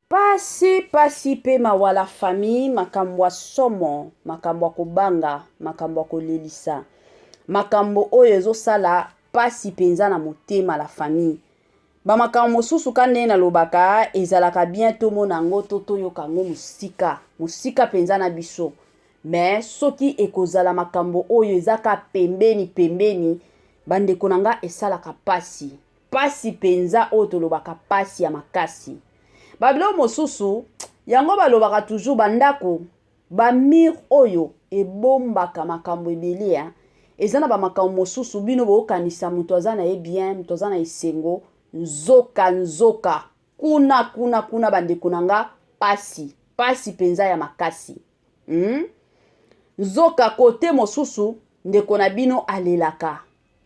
Pasi pasi pe mawa la famille makambo ya somo makambo ya kobanga makambo ya kolelisa makambo oyo ezosala pasi penza na motema la famille ba makambo mosusu ka ndenge nalobaka ezalaka bien tomona yango to toyoka yango mosika mosika penza na biso mais soki ekozala makambo oyo eza ka pembeni pembeni bandeko na nga esalaka pasi Pasi penza oyo tolobaka pasi ya makasi. Ba biloko mosusu yango balobaka toujours ba ndako ba mur oyo ebombaka makambo ebele hein. Eza na ba makambo mosusu bino bokanisa moto aza na ye bien, moto aza na esengo nzoka nzoka kuna kuna kuna bandeko na nga pasi pasi penza ya makasi. Hmm? Nzoka kote mosusu ndeko na bino alelaka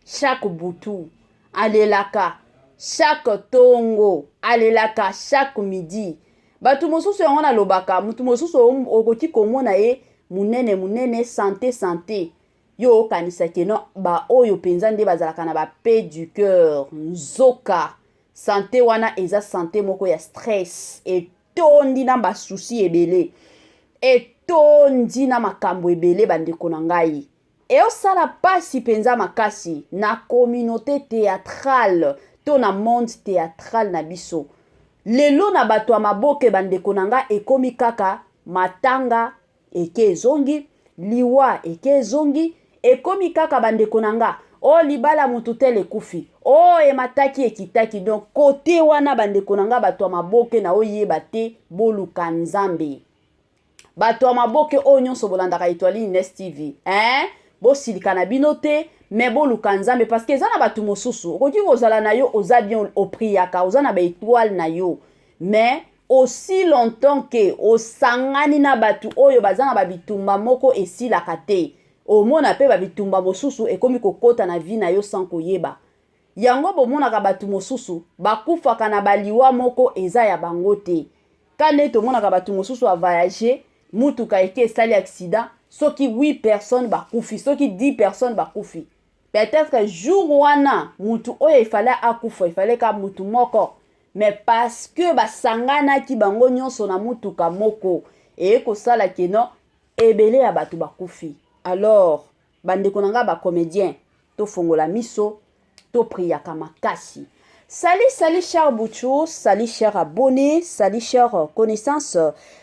chaque butu alelaka chaque tongo alelaka chaque midi bato mosusu yango nalobaka moto mosusu okoki komona ye monene monene sante sante yo okanisa ke no baoyo mpenza nde bazalaka na ba paix du cœur nzoka sante wana eza sante moko ya stress etondi na basusi ebele etondi na makambo ebele bandeko na ngai Eosala pasi penza makasi na communaute theatrale to na monde theatrale na biso. Lelo na bato ya maboke ba ndeko na nga ekomi kaka matanga eke ezongi, liwa eke ezongi, ekomi kaka ba ndeko na nga oh libala mutu tel ekufi, oh emataki ekitaki donc cote wana ba ndeko na nga bato ya maboke na oyeba te boluka Nzambe. Bato ya maboke oyo nyonso bolandaka Etoile Ines TV eh bosilika na bino te mais boluka Nzambe parce que eza na bato mosusu okoki kozala na yo oza bien opriaka oza na ba etoile na yo mais aussi longtemps que osangani na bato oyo baza na ba bitumba moko esilaka te omona pe ba bitumba mosusu ekomi kokota na vie na yo sans koyeba yango bomonaka bato mosusu bakufaka na baliwa moko eza ya bango te Ka nde tomonaka batu mosusu a voyager mutuka eke esali accident soki 8 personnes bakufi soki 10 personnes bakufi peut-etre jour wana mutu oyo il fallait akufa il fallait ka mutu moko mais parce que basanganaki bango nyonso na mutuka moko eye kosala ke non ebele ya bato bakufi alors Bandeko na nga ba comediens tofongola miso to priaka makasi. Salut salut cher Bouchou, salut cher abonné, salut cher connaissance,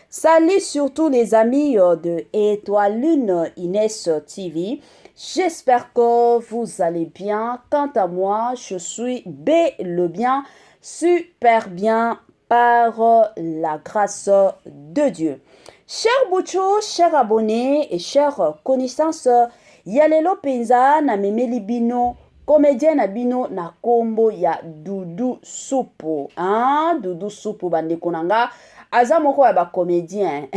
salut surtout les amis de Étoile Lune Inès TV. J'espère que vous allez bien. Quant à moi, je suis bel le bien, super bien par la grâce de Dieu. Cher Bouchou, cher abonné et cher connaissance, ya lelo penza na memeli bino comédien na bino na kombo ya Doudou Supu. Hein? Doudou Supu bandeko na nga aza moko ya ba comédien.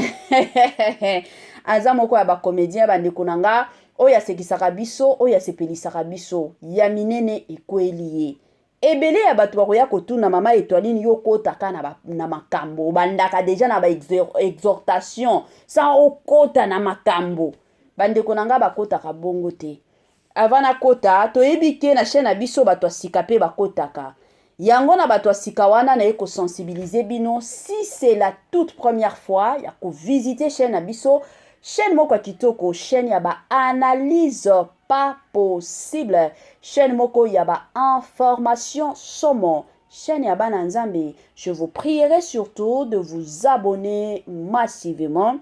aza moko ya ba comédien bandeko na nga oyo asekisaka biso, oyo asepelisaka biso. Ya minene ekweli ye. Ebele ya batu bakoya kotuna mama Etoiline yo okotaka na, ba, na makambo obandaka deja na ba exhortation sans okota na makambo. Bandeko na nga bakotaka bongo te. Avant nakota toyebi ke na chaîne na biso bato ya sika pe bakotaka. Yango na bato ya sika wana naye ko sensibiliser bino si c'est la toute première fois ya ko visiter chaîne na biso, chaîne moko ya kitoko, chaîne ya ba analyse Pas possible chaine moko ya ba information somo chaine ya bana nzambe je vous prierai surtout de vous abonner massivement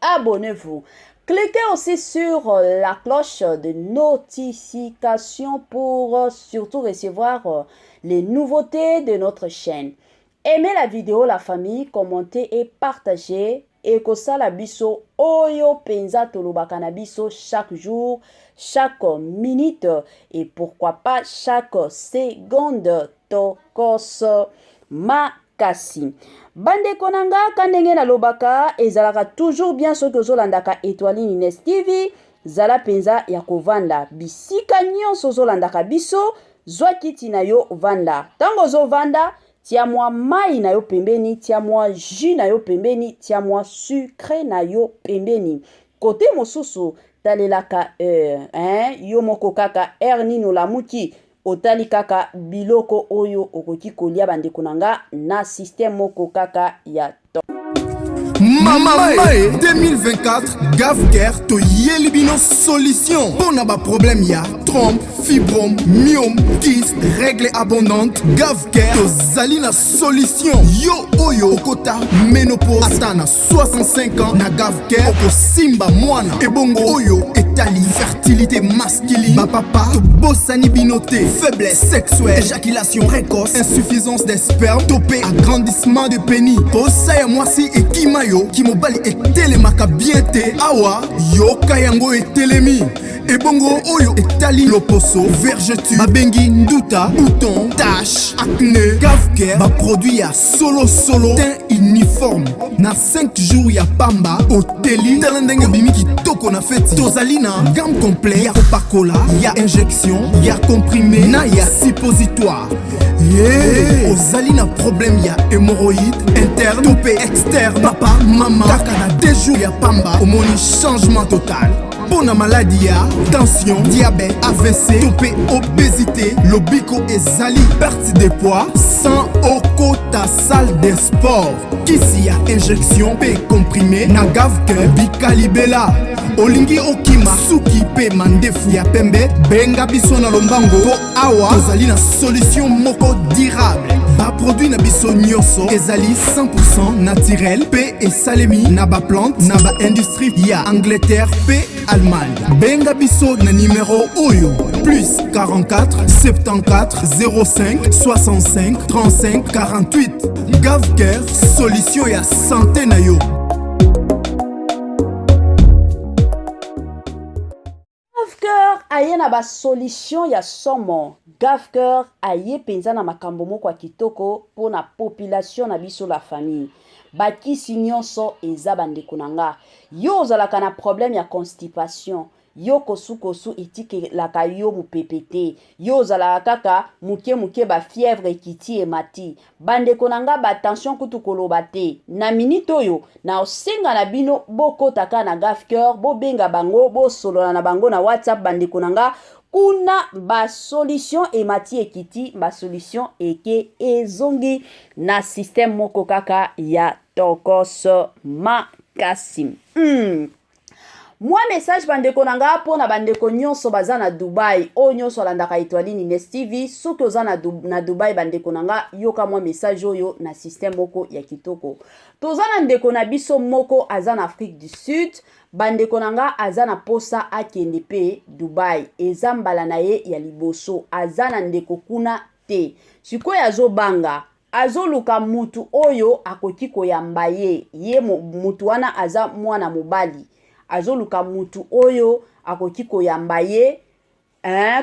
abonnez-vous Cliquez aussi sur la cloche de notification pour surtout recevoir les nouveautés de notre chaîne. Aimez la video la famille, commentez et partagez ekosala biso oyo penza tolobaka na biso chaque jour, chaque minute et pourquoi pas chaque seconde tokos makasi. Bandeko na nga ka ndenge nalobaka ezalaka toujours bien soki ozolandaka Etoiline Ines TV zala penza ya kovanda bisika nyonso ozolandaka biso zwa kiti na yo vanda ntango ozovanda Tia mwa mayi na yo pembeni, tia mwa jus na yo pembeni, tia mwa sucre na yo pembeni. Cote mosusu, talelaka heure, hein, yo moko kaka heure nini olamuki? Otali kaka biloko oyo okoki kolia bandeko na nga na système moko kaka ya top. Mama e 2024 Gavcare toyeli bino solution mpo na baproblème ya trompe, fibrome, myome, kyste, règle abondante. Gavcare tozali na solution. Yo oyo okota ménopause ata na 65 ans, na Gavcare okosimba mwana. Ebongo oyo etali fertilité masculine, bapapa tobosani bino te. Faiblesse sexuelle, éjaculation précoce, insuffisance des sperme to mpe agrandissement de pénis, posa ya mwasi ekima yo, kimobali etelemaka bien te, awa yoka yango etelemi. Ebongo oyo etali loposo, vergeture babengi nduta, bouton, tache, acné, Gavcare baproduit ya solosolo, teint uniforme na 5 jours ya pamba oteli, tala ndenge obimi kitoko na feti. Tozali na gamme complet ya kopakola, ya injection, ya comprimé na ya suppositoire. Ye ozali na problème ya hémorroïde interne to mpe externe, papa, mama, kaka na 2 jours ya pamba omoni changement total. Mpo na maladi ya tension, diabète, AVC to mpe obésité, lobiko ezali, perte de poids sans okota salle de sport, kisi ya injection mpe comprimé na Gavcare bikalibela. Olingi okima suki mpe mandefu ya pembe, benga biso na lombango mpo awa tozali na solution moko durable. Baproduit na biso nyonso ezali 100 naturel mpe esalemi na baplante na baindustrie ya Angleterre mpe Allemagne. Benga biso na nimero oyo: plus 44 74 05 65 35 48. Gavcare, solution ya santé na yo. Gavcare aye na basolution ya somo. Gavcare aye mpenza na makambo moko ya kitoko mpo na population na biso, la famille. Bakisi nyonso eza, bandeko na nga. Yo ozalaka na problème ya constipation, yo kosukosu etikelaka yo mopepe te, yo ozalaka kaka moke moke bafièvre ekiti emati, bandeko na nga, batension kutu koloba te. Na minute oyo naosenga na bino bokota kaka na Gavcare, bobenga bango, bosolola na bango na WhatsApp, bandeko na nga. Kuna basolution emati ekiti, basolution eke ezongi na système moko kaka ya tokos makasi. Mwa message, bandeko na nga, mpo na bandeko nyonso baza na Dubai, oyo nyonso alandaka Etoiline Ines TV. Soki oza na Dubai, bandeko na nga, yoka mwa message oyo na système moko ya kitoko. Toza na ndeko na biso moko aza na Afrique du Sud, bandeko na nga, aza na posa akende mpe Dubai. Eza mbala na ye ya liboso, aza na ndeko kuna te. Sikoyo azobanga, azoluka mutu oyo akoki koyamba ye. Ye mutu wana aza mwana mobali, azoluka mutu oyo akoki koyamba ye,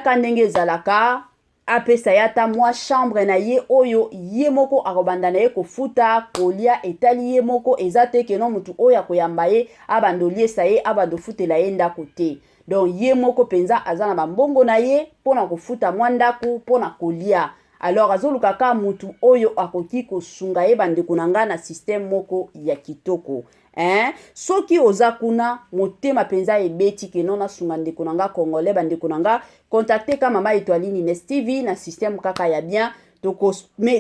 ka ndenge ezalaka, apesa ye ata mwa chambre na ye oyo ye moko akobanda na ye kofuta, kolia etali ye moko. Eza te que non, mutu oyo akoyamba ye abanda oliesa ye, abanda ofutela ye ndako te. Donc ye moko mpenza aza na bambongo na ye mpona kofuta mwa ndako, mpona kolia. Alors azoluka kaka mutu oyo akoki kosunga ye, bandeko na ngai, na système moko ya kitoko, hein? Soki oza kuna, motema mpenza ebeti que non, nasunga ndeko na nga congolais, bandeko na nga, contacte ka mama Etoiline Ines TV na système kaka ya bien.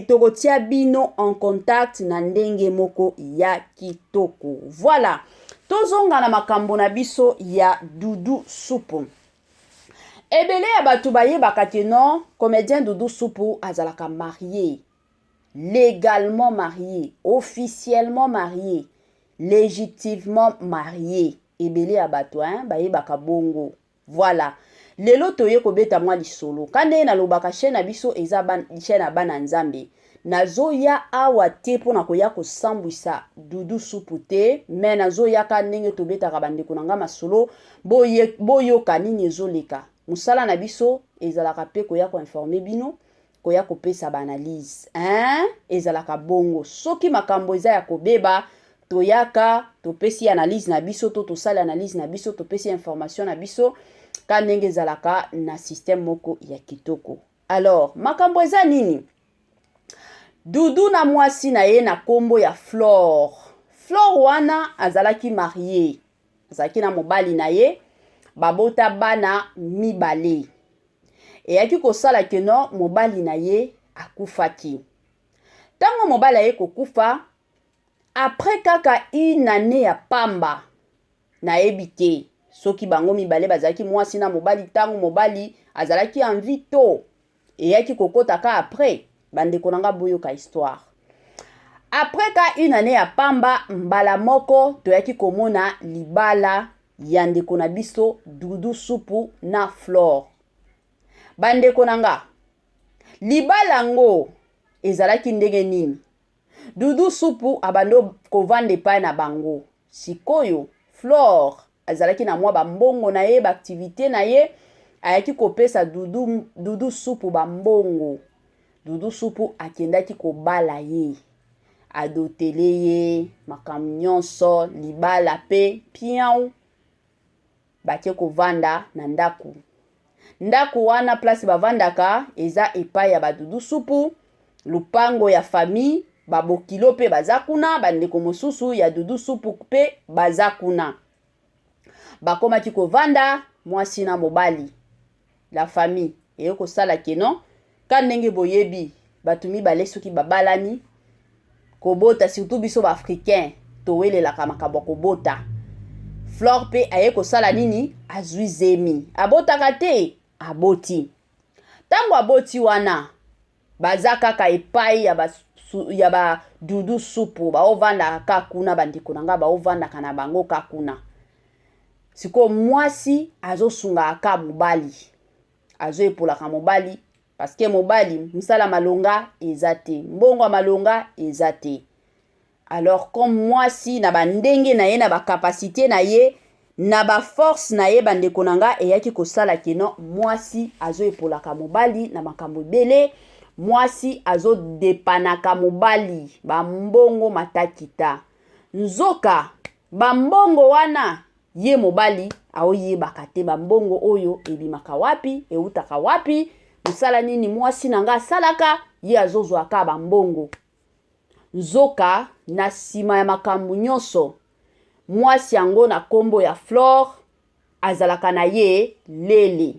Tokotia bino en contact na ndenge moko ya kitoko. Voilà, tozonga na makambo na biso ya Dudu Supu. Ebele ya bato bayebaka que non, comédien Dudu Supu azalaka marié, légalement marié, officiellement marié, légitimement marié. Ebele ya bato, hein, bayebaka bongo. Voilà, lelo toye kobeta mwa lisolo. Ka ndenge nalobaka, chaîne na biso eza chaîne ya bana Nzambe. Nazoya awa te mpona koya kosambwisa Dudu Supu te, me nazoyaka ndenge tobetaka, bandeko na nga, masolo, boyoka nini ezoleka. Mosala na biso ezalaka mpe koya koinformer bino, koya kopesa baanalyse, hein? Ezalaka bongo. Soki makambo eza ya kobeba, toyaka, topesi analyse na biso, to tosali analyse na biso, topesi information na biso ka ndenge ezalaka na système moko ya kitoko. Alors makambo eza nini? Dudu na mwasi na ye na nkombo ya Flore. Flore wana azalaki marié, azalaki na mobali na ye, babota bana mibale. Eyaki kosala que non mobali na ye akufaki. Tango mobali aye kokufa, après kaka une annee ya pamba, nayebi te soki bango mibale bazalaki mwasi na mobali tango mobali azalaki en vie to eyaki kokota ka après. Bandeko na nga boyoka histoire. Après ka une annee ya pamba, mbala moko toyaki komona libala ya ndeko na biso Doudou Supu na Flore. Bandeko na nga, libala yango ezalaki ndenge nini? Doudou Supu abandi kovanda epai na bango. Sikoyo Flore azalaki na mwa bambongo na ye, baaktivite na ye, ayaki kopesa Doudou, Doudou Supu bambongo. Doudou Supu akendaki kobala ye. Adotele ye makambo nyonso, libala pe piau, bake kovanda na ndaku. Ndaku wana place bavandaka eza epai ya ba Doudou Supu, lupango ya famille, ba bokilo pe baza kuna, ba ndeko mosusu ya Doudou Supu pe baza kuna. Bakomaki kovanda mwasi na mobali. La famille eye kosala que non, ka ndenge boyebi batu mibale soki babalani kobota, surtout biso ba africain towelelaka makambo ya kobota. Flore pe aye kosala nini? Azui zemi. Abotaka te, aboti. Tango aboti wana baza kaka epai ya ba ya ba Doudou Supu, baovandaka ka kuna, bandeko na nga baovandaka na bango ka kuna. Sikoyo mwasi azosungaka ka mobali, azoepolaka mobali parce que mobali mosala malonga eza te, mbongo ya malonga eza te. Alors comme mwasi na bandenge na ye, na ba capacité na ye, na ba force na ye, bandeko na nga, eyaki kosala que non, mwasi azoepolaka mobali na makambo ebele, mwasi azodepanaka mobali ba mbongo matakita. Nzoka ba mbongo wana ye mobali aoyebaka te ba mbongo oyo ebimaka wapi, eutaka wapi, mosala nini mwasi na nga asalaka, ye azozwa ka ba mbongo. Nzoka na sima ya makambo nyonso, mwasi yango na kombo ya Flore azalaka na ye lele.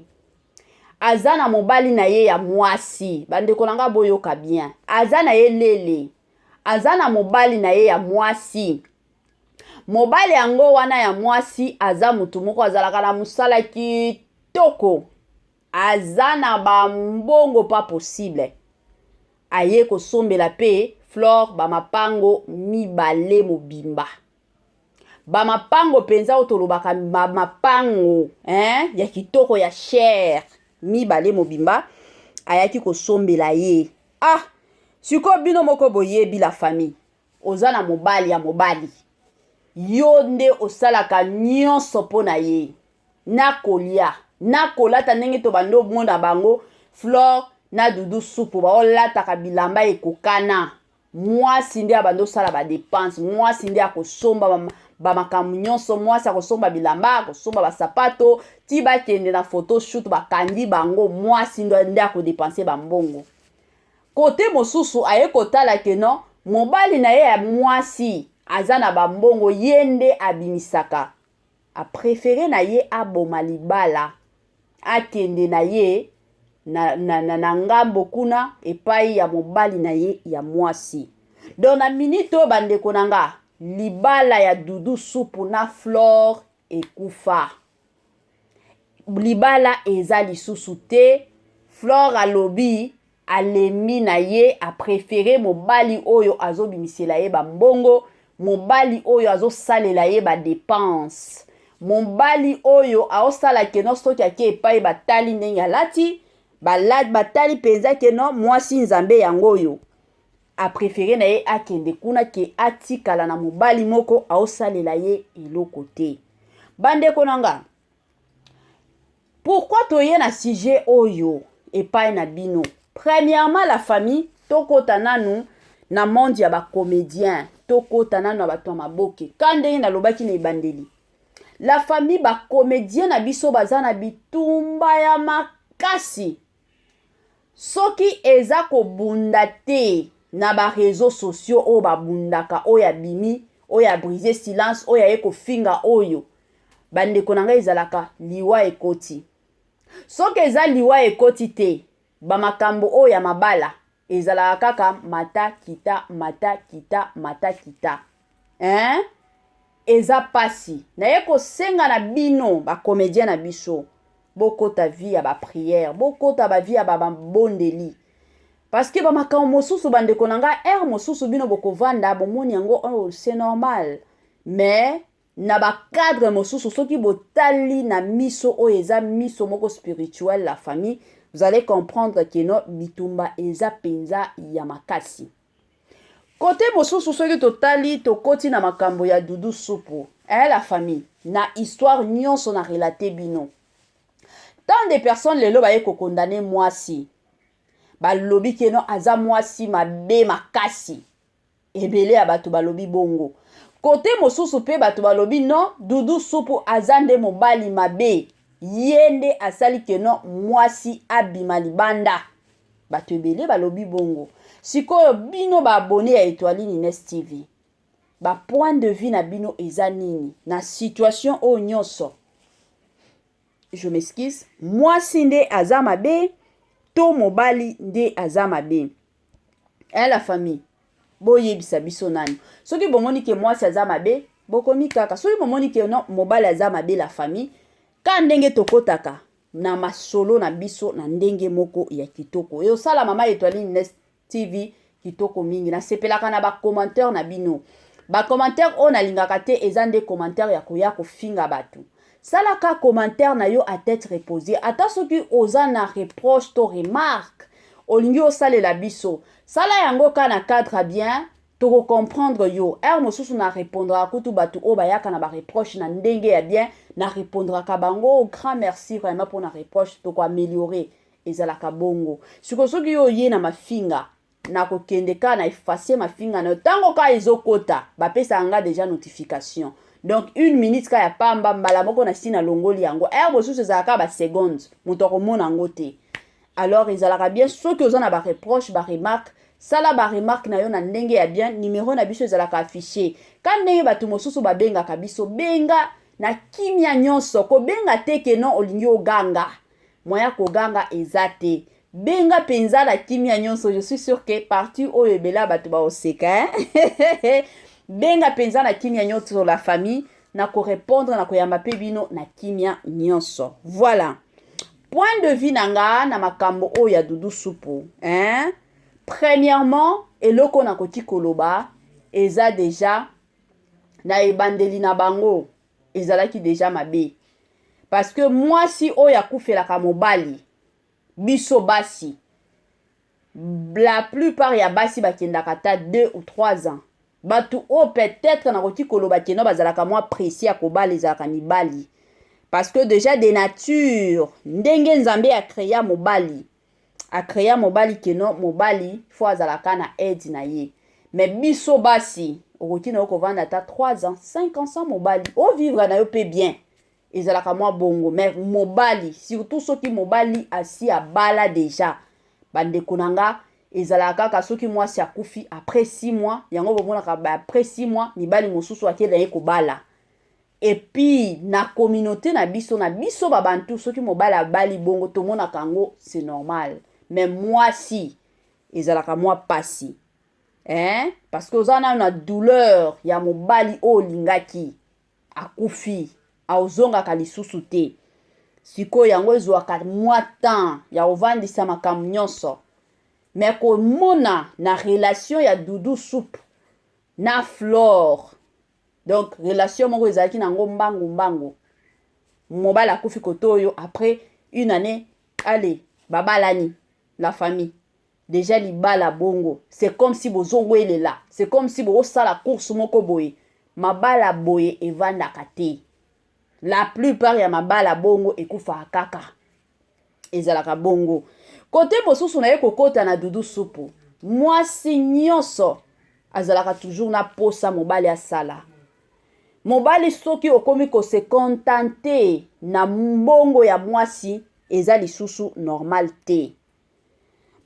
Aza na mobali na ye ya mwasi. Bandeko na nga boyoka bien. Aza na ye lele. Aza na mobali na ye ya mwasi. Mobali yango wana ya mwasi aza mutu moko azalaka na mosala kitoko. Aza na ba mbongo pas possible. Aye kosombela pe Flore ba mapango mibale mobimba. Ba mapango penza oyo tolobaka ba mapango hein, ya kitoko ya cher mibale mobimba ayaki kosombela ye. Ah, sikoyo bino moko boyebi la famille. Oza na mobali ya mobali, yo nde osalaka nyonso mpo na ye, na kolia, na kolata ndenge tobandi omona bango Flore na Doudou Supu baolataka bilamba ekokana. Muasi nde abandi osala ba depense, muasi nde akosomba ba makambo nyonso, muasi akosomba bilamba, akosomba ba sapato, ti bakende na photo shoot bakangi bango, muasi nde akodepense ba mbongo. Cote mosusu aye kotala que non mobali na ye ya muasi aza na ba mbongo ye nde abimisaka, a prefere na ye aboma libala akende na ye na, na, na, na ngambo kuna epai ya mobali na ye ya muasi. Donc na minute oyo bandeko na nga, libala ya Doudou Supu na Flore ekufa. Libala eza lisusu te. Flore alobi alembi na ye, a prefere mobali oyo azobimisela ye ba mbongo, mobali oyo azosalela ye ba depenses, mobali oyo aosala que non soki ake epai batali ndenge alati, batali penza que non mwasi nzambe yango oyo. A prefere na ye akende kuna ke atikala na mobali moko aosalela ye eloko te. Bandeko na nga, pourquoi toye na sujet oyo epai na bino? Premièrement la famille, tokota nanu na monde ya ba comediens, tokota nanu na bato ya maboke. Ka ndenge nalobaki na ebandeli, la famille ba comediens na biso baza na bitumba ya makasi. Soki eza kobunda te na ba reseaux sociaux oyo babundaka, oyo abimi, oyo a brise silence, oyo aye kofinga oyo, bandeko na ngai ezalaka liwa ekoti. Soki eza liwa ekoti te, ba makambo oyo ya mabala ezalaka kaka mata kita mata kita mata kita hein? Eza pasi. Naye kosenga na bino ba comediens na biso bokota vie ya ba prière, bokota ba vie ya ba mabondeli. Parce que ba makambo mosusu ba ndeko na nga heure mosusu bino bokovanda bomoni yango oh c'est normal mais na ba cadre mosusu soki botali na miso oyo eza miso moko spirituel la famille vous allez comprendre que no bitumba eza penza ya makasi. Kote mosusu soki totali tokoti na makambo ya Doudou Supu eh la famille na histoire nyonso na relate bino tant de personnes lelo baye ko condamner mwasi balobi ke no aza mwasi mabe makasi Ebele ya bato balobi bongo. Cote mosusu pe bato balobi non Doudou Supu aza nde mobali mabe ye nde asali que non mwasi abima libanda. Bato ebele balobi bongo. Sikoyo bino ba abonnes ya Etoiline Ines TV ba point de vue na bino eza nini na situation oyo nionso? Je m'excuse, mwasi nde aza mabe to mobali nde aza mabe? Eh la famille, boyebisa biso nanu. Soki bomoni ke mwasi aza mabe, bokomi kaka. Soki bomoni ke non, mobali aza mabe la famille, ka ndenge tokotaka na masolo na biso na ndenge moko ya kitoko. Eosala mama Etoiline Nest TV kitoko mingi. Nasepelaka na ba commentaire na bino. Ba commentaire oyo nalingaka te eza nde commentaire ya koya kofinga bato. Salaka commentaire na yo à tete reposee ata soki oza na reproche to remarque olingi osalela biso sala yango ka na cadre ya bien toko comprendre yo heure mosusu na repondraka kutu batu oyo bayaka na ba reproche na ndenge ya bien na repondraka bango grand merci vraiment pona reproche toko ameliorer ezalaka bongo sikoyo soki yo oye na mafinga Nakokende kaka na effacer mafinga nayo tango kaka ezokota bapesaka nga dejà notification donc une minute kaka ya pamba mbala moko nasi nalongoli yango heure mosusu ezalaka kaka ba secondes moto akomona yango te alors ezalaka bien soki oza na ba reproche ba remarque sala ba remarque na yo na ndenge ya bien numero na biso ezalaka affiche ka ndenge bato mosusu babengaka biso benga na kimia nyonso kobenga te ke non olingi oganga Moyen ya koganga eza te. Benga penza na kimia nyonso, je suis sur que partie oyo ebele ya bato bakoseka hein. Benga penza na kimia nyonso la famille, na ko repondre na koyamba pe bino na kimia nyonso. Voilà. Point de vue na nga na makambo oyo ya Doudou Supu hein. Premièrement, eloko nakoki koloba eza dejà na ebandeli na bango ezalaki dejà mabe parce que mwasi oyo akufelaka mobali biso basi la plupart ya basi bakendaka ata 2 ou 3 ans bato oyo peut-être nakoki koloba keno bazalaka mwa presse ya kobala ezalaka mibali parce que déjà de nature ndenge nzambe acrea mobali a crea mobali que non mobali faut azalaka na aide na ye mais biso basi okoki na yo kovanda ata 3 ans 5 ans sans mobali o vivre na yo pe bien ezalaka mwa bongo mais mobali surtout soki mobali asi abala deja bandeko na nga ezalaka kaka soki mwasi akufi après 6 mois yango bomonaka après 6 mois mibali mosusu akenda ye kobala Et puis na communaute na biso na biso ba bantou soki mobali abali bongo tomonaka yango c'est normal mais mwasi ezalaka mwa pasi hein parce que oza nanu na douleur ya mobali oyo olingaki akufi aozongaka lisusu te sikoyo yango ezwaka mwa temps ya kovandisa makambo nyonso mais komona na relation ya Doudou Soupe na Flore Donc relation moko ezalaki na ngo mbangu mbangu. Mobali akufi kote oyo après une année allez babalani la famille. Dejà libala bongo c'est comme si bozo welela, c'est comme si bozosala course moko boye. Mabala boye evandaka te. La plupart ya mabala bongo ekufaka kaka. Ezalaka bongo. Kote mosusu naye kokota na Doudou Supu. Mwasi nyonso azalaka toujours na posa mobali asala. Mobali soki okomi ko se contenter na mbongo ya mwasi eza lisusu normal te.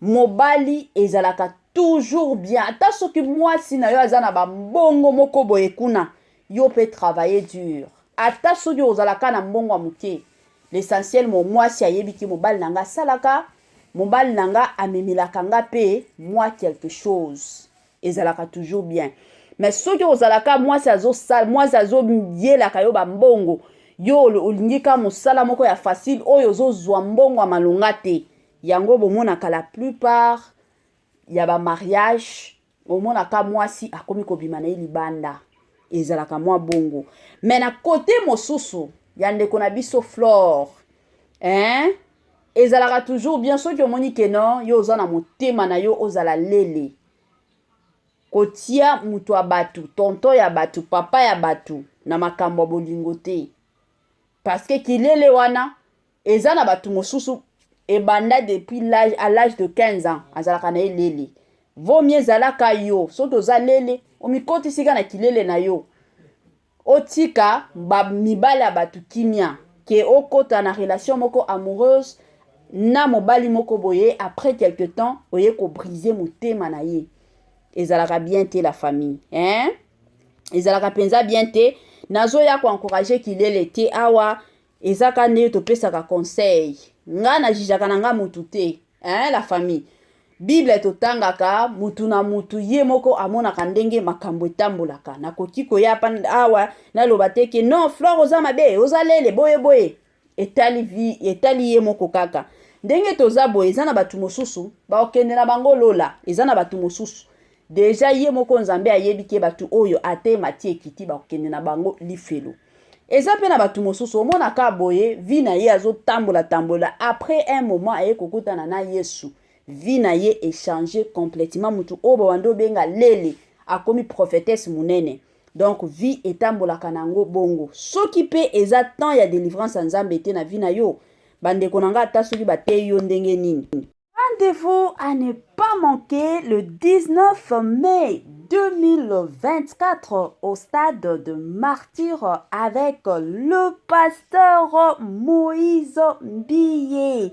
Mobali ezalaka toujours bien ata soki mwasi na yo aza na ba mbongo moko boye kuna yo pe travailler dur ata soki ozalaka na mbongo ya moke. L'essentiel, mo mwasi ayebi ke mobali na nga asalaka, mobali na nga amemelaka nga mpe mwa quelque chose, ezalaka toujours bien. Mais soki ozalaka mwasi azosala, mwasi azoyelaka yo bambongo, yo olingi ka mosala moko ya facile oyo ozozwa mbongo ya malonga te. Yango bomonaka la plupart ya bamariage, omonaka mwasi akomi kobima na ye libanda, ezalaka mwa bongo. Mais na côté mosusu ya ndeko na biso Flore, hein? Ezalaka toujours bien soki omoni ke non, yo oza na motema na yo ozala lele, kotia moto ya bato, tonton ya bato, papa ya bato na makambo ya bolingo te, parce que kilele wana eza na bato mosusu ebanda depuis l'âge, à l'âge de 15 ans azalaka na ye lele. Vaut mieux ezalaka yo soki oza lele, omikotisika na kilele na yo, otika mibali ya bato kimia, ke okota na relation moko amoureuse na mobali moko boye, après quelque temps oye kobriser motema na ye. Ezalaka bien te, la famille, hein? Ezalaka mpenza bien te. Nazoya koencourager kilele te awa, ezaka nde topesaka conseil. Nga najugeaka na nga mutu te, hein, la famille. Bible totangaka, mutu na mutu ye moko amonaka ndenge makambo etambolaka. Nakoki koya awa naloba te ke non, Flore oza mabe, oza lele boye boye. Etali vie, etali ye moko kaka ndenge toza boye. Eza na bato mosusu bakokende na bango lola, eza na bato mosusu déjà ye moko Nzambe ayebi ke bato oyo atema ti ekiti, bakokende na bango lifelo. Eza mpe na bato mosusu omonaka boye, vie na ye azotambola tambola, après un moment aye kokutana na Yesu, vie na ye echanger complètement. Mutu oyo bawandi obenga lele akomi prophétesse monene. Donc vie etambolaka na yango bongo. Soki mpe eza temps ya délivrance ya Nzambe te na vie na yo, bandeko na nga, ata soki bateyi yo ndenge nini. Rendez-vous à ne pas manquer le 19 mai 2024 au stade de Martyr avec le pasteur Moïse Mbiye.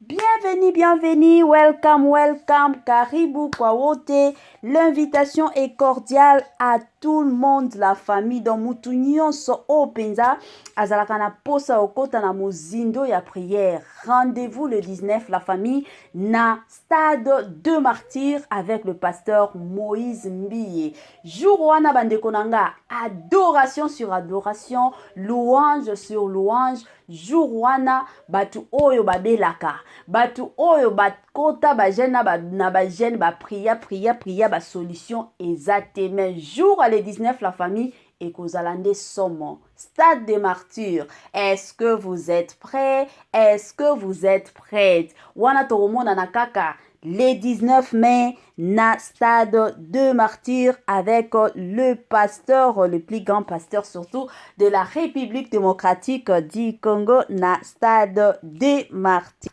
Bienvenue, bienvenue, welcome, welcome, karibu kwa wote. L'invitation est cordiale à tout le monde, la famille. Donc mutu nyonso oyo mpenza azalaka na posa okota na mozindo ya prière. Rendez-vous le 19, la famille, na stade de Martyr avec le pasteur Moïse Mbiye. Jour wana, bandeko na nga, adoration sur adoration, louange sur louange. Jour wana, bato oyo babelaka, bato oyo bakota bajeûne na bajeûne, baprier, prier, prier, basolution eza te. Mais jour le 19, la famille, ekozala nde somo. Stade de Martyr, est-ce que vous êtes prêts? Est-ce que vous êtes prête? Wana tokomonana kaka le 19 mai na stade de Martyr avec le pasteur, le plus grand pasteur surtout de la République démocratique du Congo, na stade de Martyr.